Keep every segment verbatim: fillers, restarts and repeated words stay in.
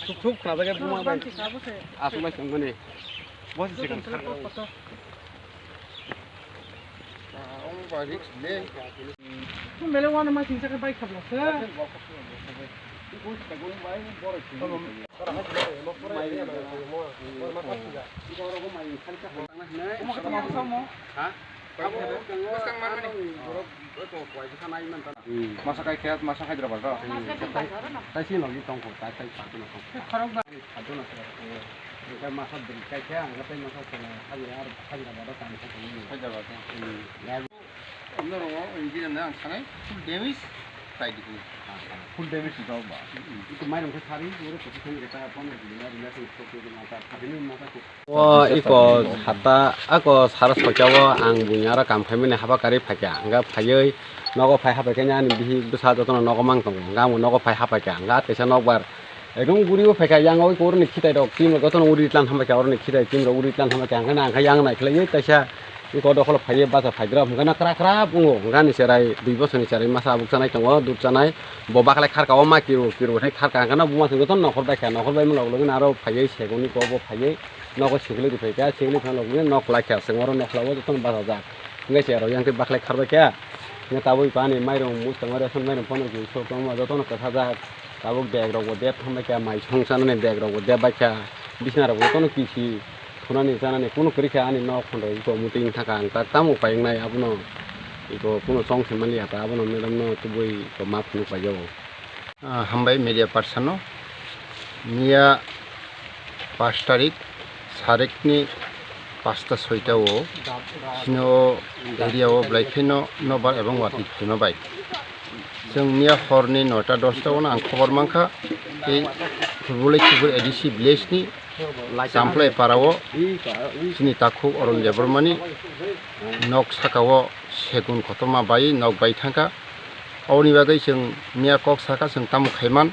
Thuk thuk khna bagwi buma bai. Aswk bai tongmani. Bo se sikang kha. Omo ba risk le. Mele wana ma singsa khe bai khabla se. Ha? Abo bwskang manmani. Masa kaikha, masa Hyderabad o. Tai si logi tongkho, tai tai patu no tongkho. Khorok ba. Patu no tongkho. Engka masa beri kaikha, engka tai masa kena, hali ar Hyderabad o tangkha tongni. Hyderabad o. Hmm. Ya. Omno rongo, engine na ang sanai, full damage, tai di. Full damage ni tong ba. Hmm. Itu mairung khe sari, uro kosi thani kata, pon rina rina thani sok sok na ta, thani ma ta. O iko hata, ako sara soicha o ang buini aro kam khaimani haba karwi phaikha. Hwnga phaiwi nogo phai hapaikhe ani bihik bwsa jotono nogo mang tongo. Hwnga ang bo nogo phai hapaikha. Hwnga kaisa nokbar ekdom guriwi phaikha, yang o iko oroni khitai rok team rok jotono uri tlan hambaikha, oroni khitai team rok uri tlan hambaikha. Hwnkheno ang khe yang nai khlaiwi kaisa iko dokholo phaiwi bacha phaidrop. Hwnkheno kwrak kwrak wngo. Hwnga ni cherai dui bosorni cherai masa abuk chanai tongo, dud chanai. Bo baklai kharka o ma kiru kiru hai kharka hwnkheno buma thang jotono nokhor baikha. Nokhor baimani log logino aro phaiwi segoni kobo phaiwi. Nogo sikli riphaikha, sikli phano nokni nok laikha, chwng oro nokla o jotono bachajak. Hwnkhe se aro yang twi baklai kharbaikha. Hwnkhe tabuk ani mairum, mwswkang ration mairum phano kisa tongma jotono kwthajak. Tabuk bag rokbo dep thambaikha, mai song chanani bag rokbo dep baikha. Bisna rokbo jotono kisi thunani chanani kunu kwrwikha ani nok khonthai iko muting thangkha ang tak tamo upai wngnai abono. Iko kunu chong se manliya ta abono madam no tubui iko map phunuk paijao. Ah, hambai media person no. Miya pash tarik, sarik ni pasta soita o, sino area o belai kheno nobar ebong wati khema bai. Chwng miya hor ni noita dosta o no ang khobor mankha, tei Phurbulai Khibur A D C village ni Champlai para o, sini takhuk Arun Debbarma ni nok saka o segun kotorma bai nok bai thangkha. Aboni bagwi chwng miya kok sakha, chwng tamo khaiman,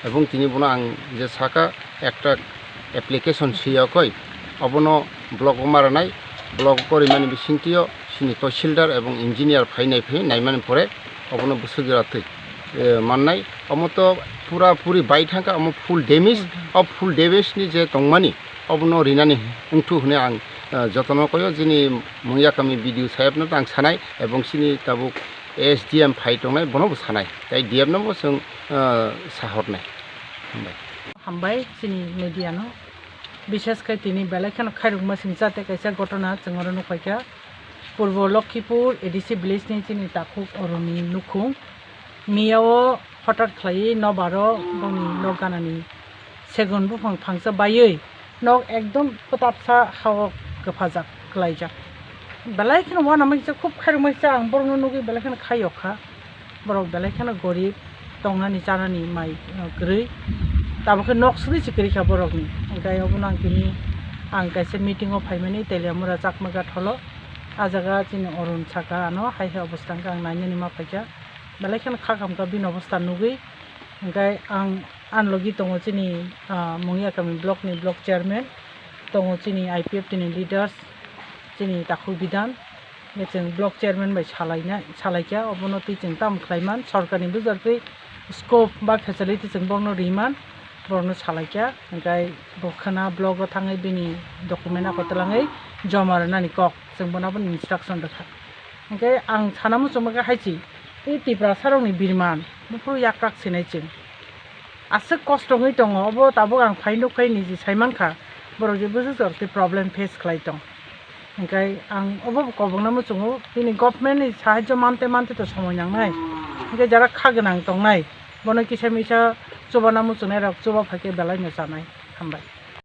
ebong tini bono ang je sakha ekta application swiya koi, obono block o ma rwnai, block o rimani bisingtwi o sini tahsildar ebong engineer phai nai phai naimani pore obono bwswk jora twi, eh, mannai. Omo to pura puri bai thangkha, omo full damage, o full damage ni je tongmani obono rinani wngthu hwnwi ang, eh, jotono koyo, jini Mungya kami B D O saheb no ang sanai ebong sini tabuk S D M phai tongnai, bono bo sanai, tei D M no bo chwng, ah, sahornai. Hambai. Hambai chini media no. Bishes khai tini belai kheno khairokma singcha tei kaisa gotona chwng oro nukhaikha. Purbo Lokhipur A D C village ni chini takhuk oroni nukhung. Miya o hotat khlaiwi nobaro boni nok ganani segun buphang phangsa baiwi nok ekdom kwtatsa ha-o kwphajak, kwlaijak. Belai kheno uanama kisa khub khairokma kisa ang borokno nugwi belai kheno khaiyokha. Borok belai kheno gorib, tongnani chanani mai, uh, kwrwi. Tabukhe nok swrwi se kwrwikha borokni. Hwnkhe obono ang tini ang kaisa meeting o phaimani Teliamura Chakma Gatholo. Ah jaga chini Arun saka ano hai hai obostha hwnkhe ang nainani ma phaikha. Belai kheno kha khamkha bini obostha nugwi. Hwnkhe ang, ani logi tongo chini, ah, Mungya kami block ni block chairman, tongo chini I P F T ni leaders, chini takhuk bidan, hwnkhe chwng block chairman bai salaina, salaikha, obono twi chwng tamo khlaiman, sorkarni bujor twi scope ba facility chwng borokno riman, borokno salaikha, hwnkhe bo khwna block o thangwi bini document ako twlangwi joma rwnani kok, chwng bono abono instruction rwkha. Hwnkhe ang sana muchungma khe hai se, tei Tiprasarokni birman, buphuru yakrak sinai chwng. Aswk kosto wngwi tongo, obo tabuk ang phai nuk phai niji sai mankha, borok je bwswk jora tei problem face khlai tong. Hwnkhe ang obo bo kobokna muchungo, bini government ni sahajyo mante mante to somoi nangnai. Hwnkhe jara kha gwnang tongnai, bono kisa misa chubana muchungnairok chuba phaikhe belaino chanai. Hambai.